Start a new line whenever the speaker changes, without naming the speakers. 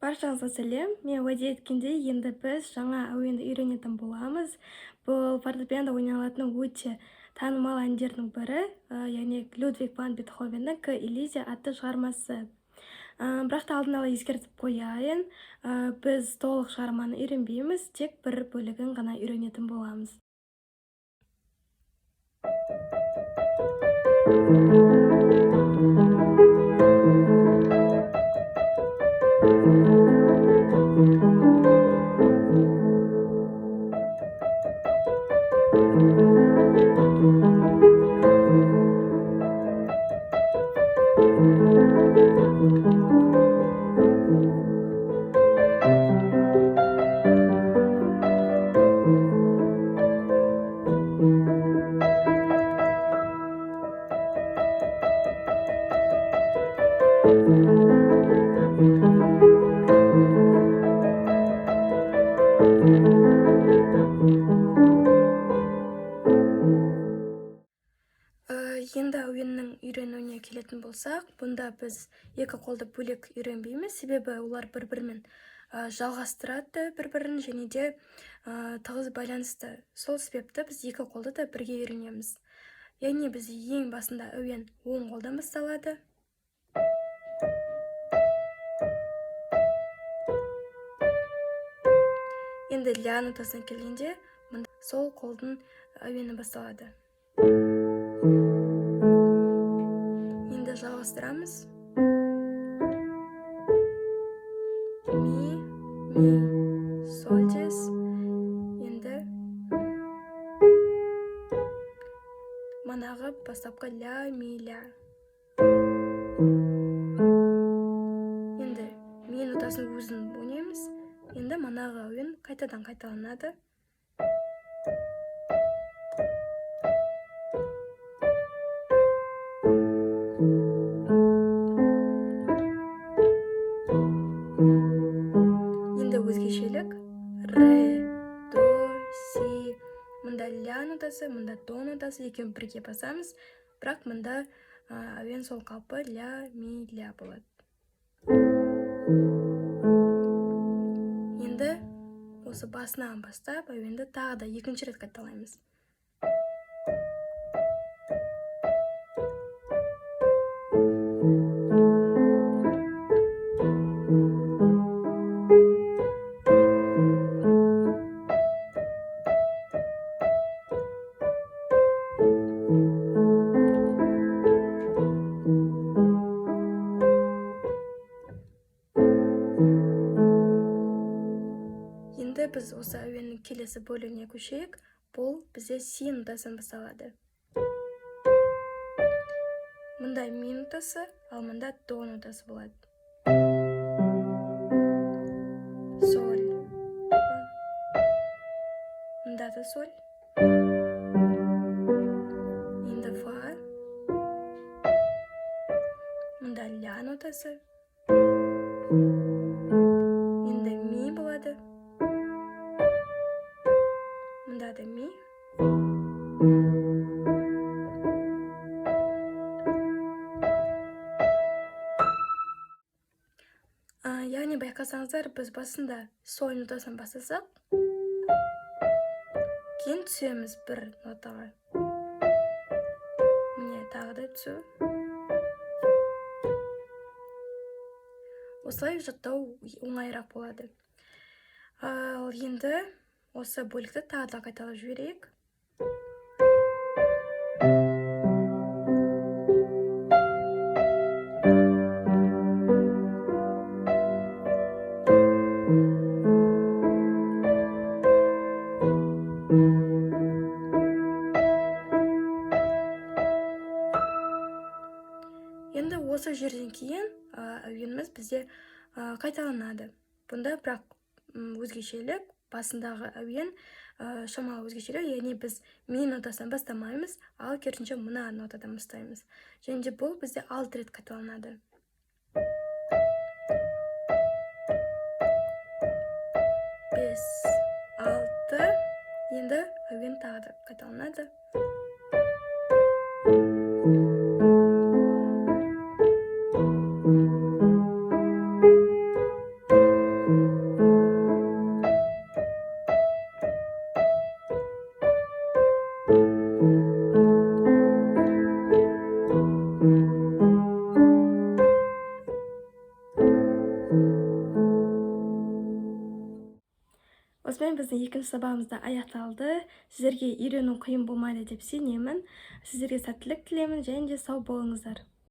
Баршаңызға сәлем. Мен уәде еткендей, енді біз жаңа әуенді үйренетін боламыз. Бұл фортепианода ойналатын өте танымал әндердің бірі, яғни Людвиг ван Бетховеннің «К Элизе» атты шығармасы. Бірақ та алдын ала ескертіп қояйын, біз толық шығарманы үйренбейміз, тек бір бөлігін ғана үйренетін боламыз. Енді әуеннің үйренуіне келетін болсақ, бұнда біз екі қолды бөлек үйренбейміз, себебі олар бір-бірімен жалғастырады бір-бірін және де тығыз байланысты. Сол себепті біз екі қолды да бірге үйренеміз. Яғни біз ең басында әуен оң қолдан басталады. Енді ля нотасына келгенде, мұнда сол қолдың әуені басталады. Енді жалғастырамыз. Ми, ми, соль диез. Енді манағы бастапқы ля, ми, ля. Енді ми нотасын өзін ойнаймыз. Енді манағы әуен қайтадан қайталанады. Енді өзгешелік ре, до, си. Мұнда ля нотасы, мұнда до нотасы, екеуін бірге басамыз, бірақ мұнда әуен сол қалпы ля, ми, ля болады. Енді осы басынан бастап әуенді тағы да екінші рет қайталаймыз. Енді біз осы әуеннің келесі бөлігіне көшейік. Бұл бізде си нотасынан басталады. Мұнда ми нотасы, ал мұнда до нотасы болады. Соль. Мұнда да соль. Енді фа. Мұнда ля нотасы. Енді ми болады. Мұнда да ми. Яғни байқасаңыздар, біз басында соль нотасынан бастасақ, кейін түсеміз бір нотаға. Міне тағы да түсу. Осылай жаттау оңайырақ болады. Ал енді осы бөлікті тағы да қайталап жіберейік. Енді осы жерден кейін әуеніміз бізде қайталанады. Бұнда бірақ өзгешелік, басындағы әуен шамалы өзгешелік, яғни біз ми нотасынан бастамаймыз, ал керісінше мына нотадан бастаймыз. Және де бұл бізде 6 рет қайталанады. 5, 6. Енді әуен тағы да қайталанады. Осымен біздің екінші сабағымыз да аяқталды. Сіздерге үйрену қиын болмайды деп сенемін. Сіздерге сәттілік тілеймін және де сау болыңыздар.